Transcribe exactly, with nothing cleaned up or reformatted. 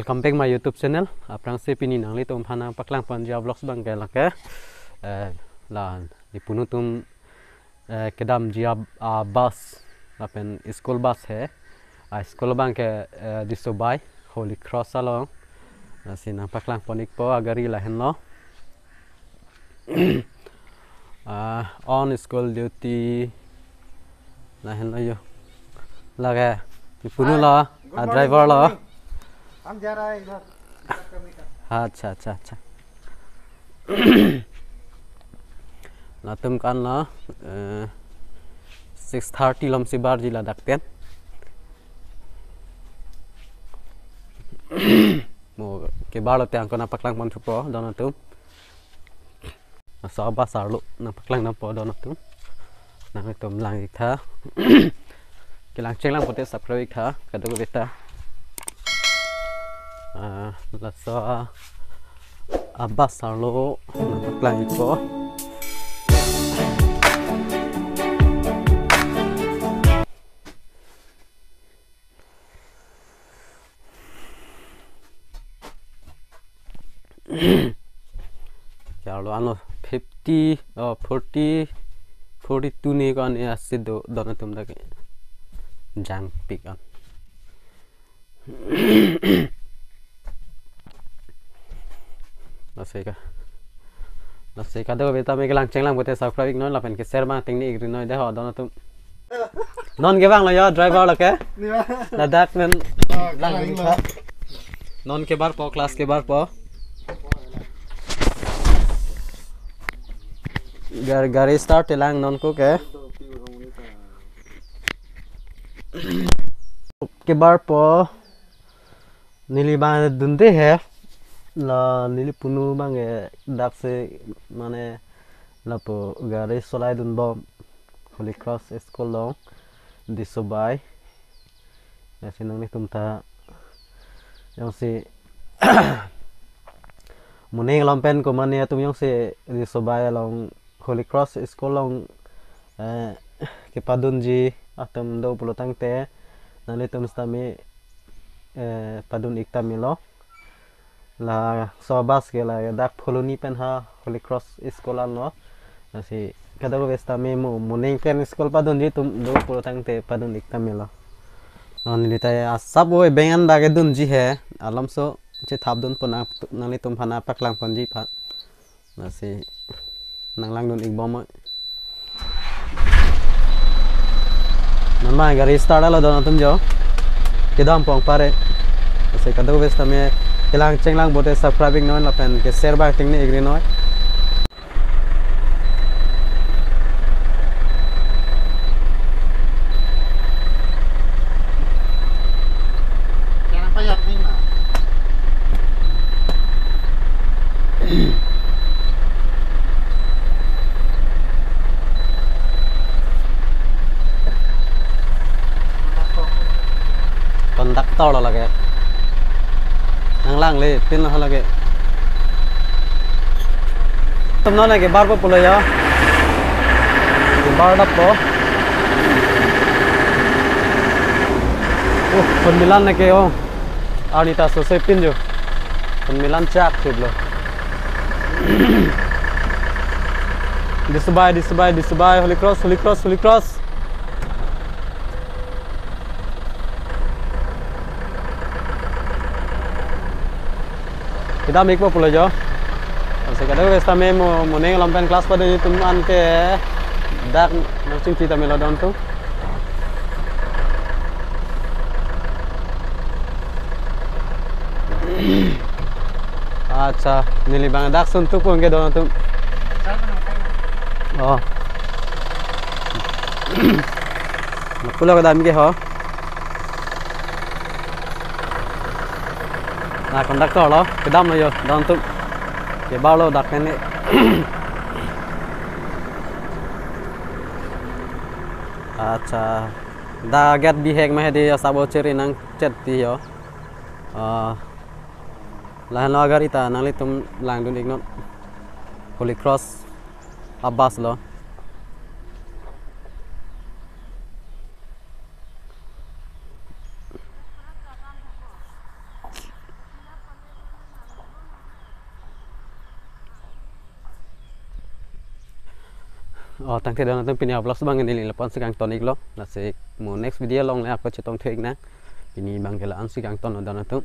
Welcome back my YouTube channel. Aphrangsi pini nanglitum aphan nangpaklang ponji a-vlogs abang ke lake, eh, la nepunu atum, eh, kedamji a, a-bus, lapen school bus he. A-school abang ke, eh, Disobai, Holy Cross along. Lasi nangpaklang pon-ikpo agari lahenlo. Ah, on school duty. Lahenlo yo. Lake nepunu lo, a-driver lo. हम जा रहा है इधर, इधर करने का। Accha, accha, accha. Latum ke-anlo, eh, six thirty alomsi barji ladak pen. Mo kebar lote angko nangpaklang ponthupo don atum. Laso a-bus arlo nangpaklang dampo don atum. Nanglitum lang-iktha. Kelang chenglang pote subscribe-iktha, kadokave ta. Ah, laso a-bus arlo nangpaklang-ikpo. Ke arlo ano fifty, oh, forty, forty-two ne ko-an asi do don atum dak ke. Jangpik an. Lasi ke. Lasi kadokave ta me kelang chenglang pote subscribe-iknon lapen ke-share abang tengne-ikrinoi dei ho don atum. Non kevanglo yo, driver lo ke. Iya. Ladak pen. Oh, lang kevanglo. Non kebarpo, class kebarpo. Gar-, gari start-elang non ko ke. Kebarpo. Neli abang dunde he. La neli punu abang ke daksi mane lapu gari solai dunbom Holy Cross School along Disobai. Lasi nanglitum ta jongsi moning along pen komatne atum jongsi Disobai along Holy Cross School along, eh, kepadunji atum do pulo tangte nanglitum sitame, eh, padun-ik tame lo. Laso a-bus ke ladak Phuloni pen ha Holy Cross School anlo. Lasi kadokave sitame mo moning pen school padunji atum do pulo tangte padun-ik tame lo. Non neli ta asap o ebeng an dak kedunji he, alamso chethap dunpo nang, nanglitum aphan nangpaklang ponji aphan. Lasi nanglangdun-ikbom. Non ma gari start-lo don atum jo. Kedam pong pare. Lasi kadokave sitame kelang chenglang pote subscribe-iknon lapen ke-share abang tengne-ikrinoi. Conductor lo lake. Nanglangle, pin lo lake. Atum non ke barpo pulo ya. Ke bar dampo. Uh, pon milan ne ke oh. Arni ta sose pin jo. Pon milan chak chip lo. Disobai, Disobai, Disobai, Holy Cross, Holy Cross, Holy Cross. Kedam-ikpo pulo jo. Lasi kadokave sitame mo moning along pen class padunji atum an ke dak nangchingki tame lo don atum. Accha, neli abang dak sun tukun ke don atum. Oh. Pulo kedam ke ho. Na conductor lo, kedam lo yo, don atum. Ke bar lo dak ne. Accha. Dak gate bihek ma hedi asap o chiri nangchet ti yo. Ah, lahenlo gari ta nanglitum langdun-iknon. Holy Cross a-bus lo. Oh, tangte don atum, pini a-vlog abang neli lapu-an si kangton iklo. Lasi mo next video along le ako chetong thu iknang. Pini abang ke la-an si kangton, don atum.